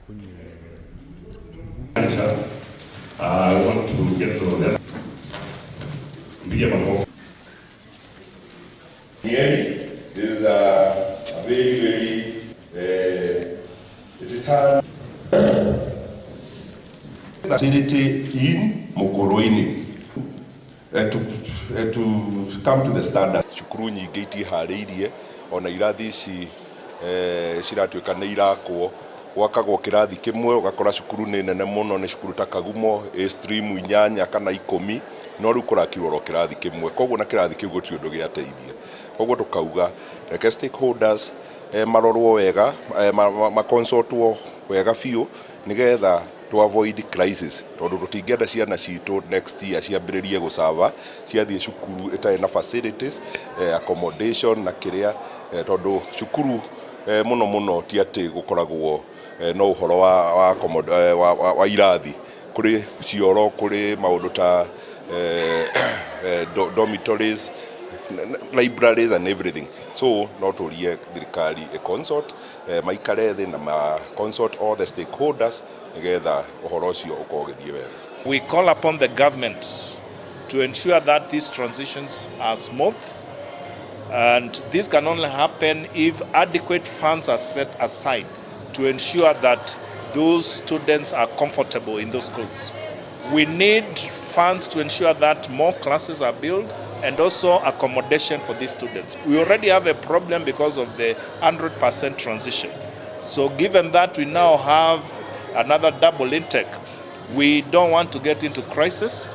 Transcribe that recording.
I want to get to them. Mpigie makofi. Nyeri, this is a very, very it is facility in Mukurweini to come to the standard. Cukuru nyingĩ itiharĩirie ona irathi ici ciratuĩka nĩ irakwo gwakagwo kĩrathi kĩmwe ũgakora cukuru nĩ nene mũno nĩ cukuru ta Kagumo ĩ stream 8 kana 10 no rĩu kũrakirwo oro kĩrathi kĩmwe koguo na kĩrathi kĩu gũtirĩ ũndũ gĩateithia koguo tũkauga reke stakeholders marorwo wega maconsultwo wega biũ nĩgetha to avoid crisis tondu tutingĩenda ciana citũ next year ciambĩrĩrie gũcava ciathiĩ cukuru ĩtarĩ na facilities, accommodation na kĩrĩa, tondu cukuru mũno mũno ti atĩ gũkoragwo no ũhoro wa irathi kũrĩ cioro kũrĩ maũndũ ta dormitories, libraries and everything. So no tũrie thirikari ĩ consult, maikare thĩ na ma consult all the stakeholders nĩgetha ũhoro ũcio ũkorwo ũgĩthiĩ wega. We call upon the government to ensure that these transitions are smooth, and this can only happen if adequate funds are set aside to ensure that those students are comfortable in those schools. We need funds to ensure that more classes are built and also accommodation for these students. We already have a problem because of the 100% transition. So given that we now have another double intake, we don't want to get into crisis.